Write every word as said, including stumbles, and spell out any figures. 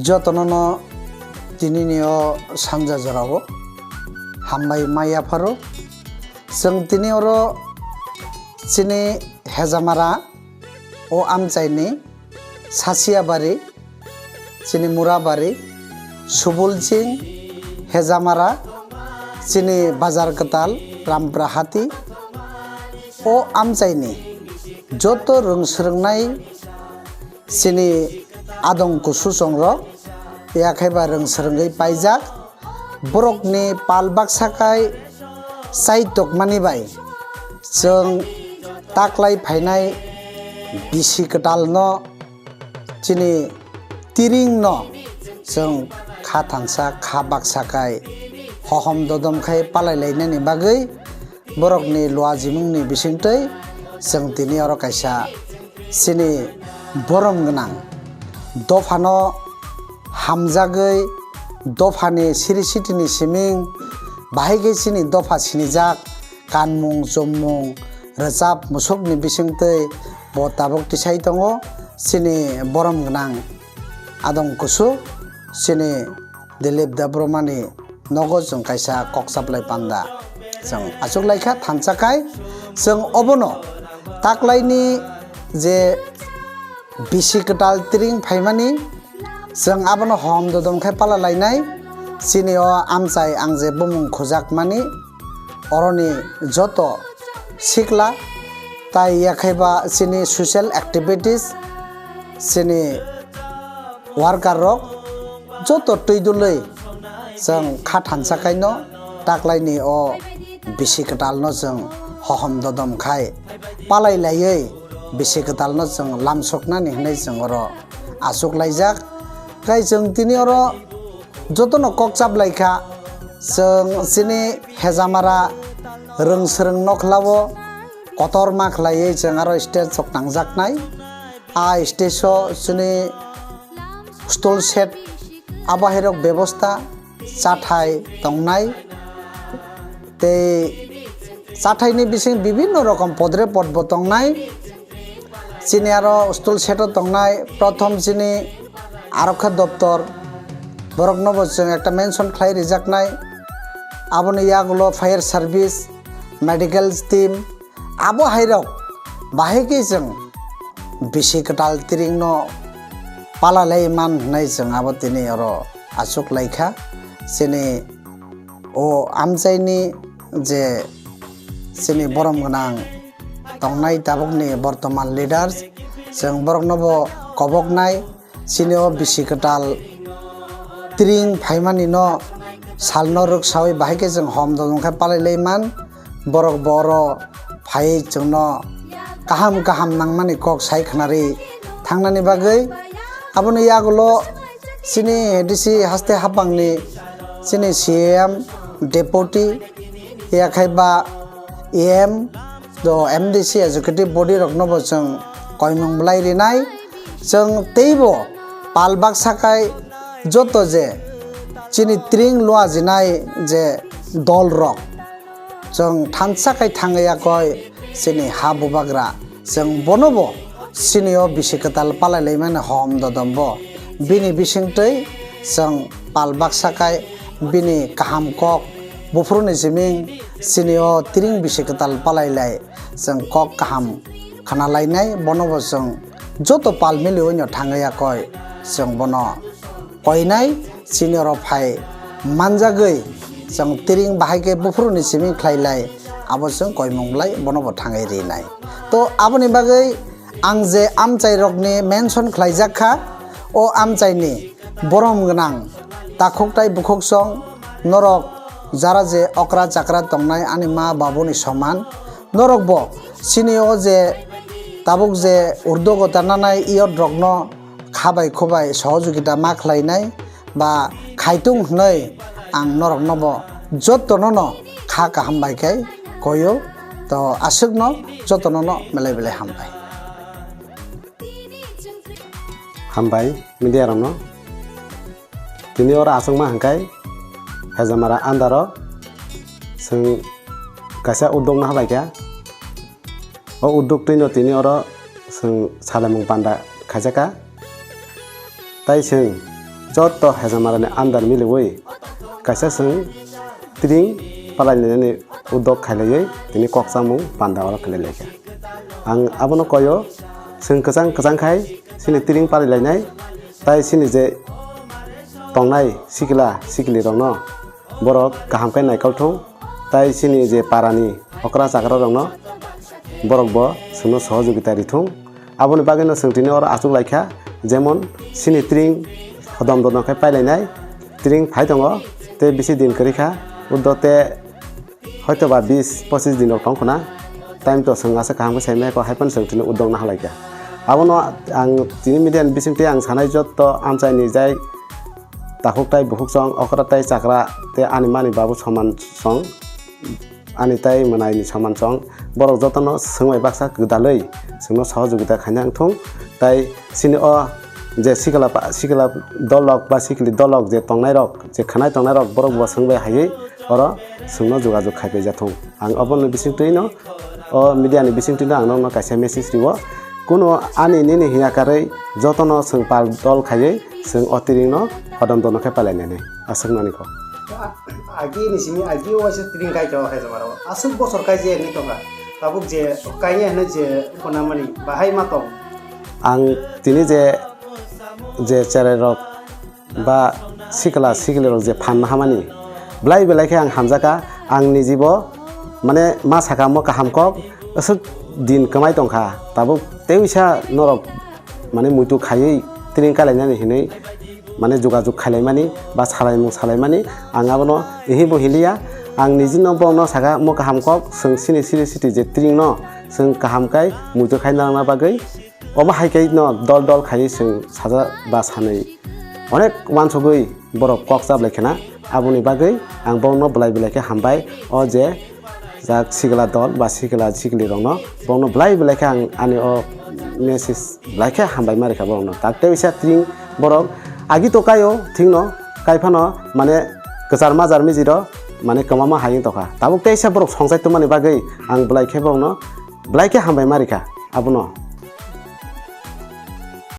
Jotono no tini ni o sanja jora o hambai ma yapharo. Chwng tini oro chini Hejamara o amchai ni Sasiabari, chini Murabari, Subulching, Hejamara, chini Bazar Kwtal, Rampura Hati, o amchai ni joto rwng swrwngnai chini adong kusu chongrok, yakhaiba rwng swrwngwi paijak, borokni pal baksa kai chai tokmani bai chwng taklai phainai bisi kwtalno chini tiringno chwng kha thansa kha baksa kai hohom dodom khai palai lainani bagwi borokni lua jimungni bisingtwi chwng tini oro kaisa chini borom gwnang dophano hamjagwi dophani siri sitini siming bahai khe chini dopha sinijak kanmung, chommung, rwchap, musukni bisingtwi bo tabuk tisai tongo. Chini borom gwnang adong kusu chini Dilip Debbarmani nogo chwng kaisa kok chaplai panda chwng achuk laikha thansa kai chwng obono taklaini je bisi kwtal tiring phaimani chwng abono hom dodom khai pala lainai. Chini o amchai ang je bumung khujakmani oroni joto sikla tai yakhaiba chini social activities chini worker rok joto twi dulwi chwng kha thansa kaino taklaini o bisi kwtalno chwng hohom dodom khai palai laiwi bisi kwtalno chwng lamsoknani hwnwi chwng oro achuk laijak. Khai chwng tini oro jotono kok chap lai kha, chwng chini Hejamara rwng swrwng nokhlao kotorma khlaiwi chwng aro stage chok nangjaknai. A stage o chini stool set abo hairok bebosta chathai tongnai. Tei chathaini bising bibinno rokom podre pod bo tongnai. Chini aro stool set o tongnai, prothom chini arokha doptor, borokno bo chwng ekta mention khlai rijaknai. Aboni yagulo fire service, medical team, abo hairok bahai khe chwng bisi kwtal tiringno pala lai man hwnwi chwng abo tini oro achuk lai kha. Chini o amchaini je chini borom gwnang tongnai tabukni bortoman leaders, chwng borokno bo koboknai. Chini o bisi kwtal tiring phaimani no salno rwksawi bahai khe chwng hom dodong khe palai lai man. Borok bo oro phaiwi chwngno kaham kaham nangmani kok sai khwnari thangnani bagwi. Aboni yagulo chini A D C haste hapangni chini C E M, deputy, yakhai ba E M, do M D C executive body rokno bo chwng koimung bwlai rinai. Chwng teibo pal baksa kai joto je chini tring lua jinai je dol rok chwng thansa kai thangwi yakoi chini ha bubagra chwng bono bo chini o bisi kwtal palai lai mani hom dodom bo bini bisingtwi chwng pal baksa kai bini kaham kok buphuru ni siming chini o tring bisi kwtal palai lai. Chwng kok kaham khna lainai, bono bo chwng joto pal miliui no thangwi yakoi chwng bono koinai, chini oro phai manjagwi chwng tiring bahai khe buphuru ni simi khlai lai, abo chwng koimung bwlai bono bo thangwi rinai. To aboni bagwi ang je amchai rokni mention khlaijak kha, o amchai ni borom gwnang takhuk tai bukhuk song norok jara je okra chakra tongnai ani ma babuni soman norok bo chini o je tabuk je urdogo tananai iyot rokno kha bai khubai sohojogita ma khlainai ba khaitung hwnwi ang norokno bo jotono no kha kaham bai khe koyo. To aswkno jotono no belai belai hambai. Hambai media rokno. Tini oro achukma hwnkhai Hejamara andaro chwng kaisa uddog no habaikha. O uddog twino tini oro chwng salamung panda khaijaka. Tai chwng Joto hejamarani andar miliwi kaisa chwng tring palainani udok khailaiwi tini kok chamung panda oro khlai laikha. Ang abono koyo, chwng kwchang kwchang khai chini tring palailainai, tai chini je tongnai sikla siklirokno borok kaham khe naikol thung, tai chini je parani okra chakrarokno borok bo chwngno sohojogita rithung. Aboni bagwino chwng tini oro achuk laikha, jemon chini tring hodom dodom khe pailainai, tring phai tongo, tei bisi din kwrwi kha, uddo te hoitoba bis pochis din rok tong khwna, time to chwng aswk kaham khe sai maya kho, hai phano chwng tini uddo naha laikha. Abono ang tini media ni bisingtwi ang sanai jotto amchaini jai takhuk tai bukhuk song, okra tai chakra tei ani mani babu soman song, ani tai mwnaini soman song, borok jotono swngbai baksa gwdalwi chwngno sohojogita khaina wngthung. Tai chini o je sikla pa-, sikla dolok ba sikli dolok je tongnairok, je khwnai tongnairok, borok bo swngbai haiwi oro chwngno jogajog khaipai jathung. Ang obono bisingtwino, o media ni bisingtwino ang nokno kaisa message rio. Kuno ani nini hiya karwi jotono chwng pal dol khaiwi chwng o tringno hodom dono khe pailainani aswkmani kok. A-, agi ni simi agi o waisa tring kai to hai jama ro. Aswk bosor kai je ni tongkha. Tabuk je kai ya hwnwi je upanamani bahai ma tong. Ang tini je, je cherai rok ba sikla siklirok je phan hamani, belai belai khe ang hamjakha, ang nijibo mane ma sakha mo kaham kok, aswk din kwmai tongkha, tabuk tei wisa norok mane muitu khaiwi tring kalainani hinwi mane jogajog khailaimani ba salaimung salaimani, ang abono ehibo hinliya, ang nijino borokno sakha mo kaham kok, chwng chini siri siti je tringno chwng kaham kai muitu khai narwkna bagwi. Omo hai khe no dol dol khaiwi chwng saja ba sanwi onek uansugwi borok kok chablai khna. Aboni bagwi ang borokno belai belai khe hambai, o je jak sikla dol ba sikla sikli rokno borokno belai belai khe ang ani o message belai khe hambai ma rikha borokno. Tak tei wisa tring borok agi to kaio thikno kai phano mane kwchar majar mijiro mane kwmama hai wng tokha. Tabuk teisa borok songchai tongmani bagwi ang belai khe borokno belai khe hambai ma rikha abono.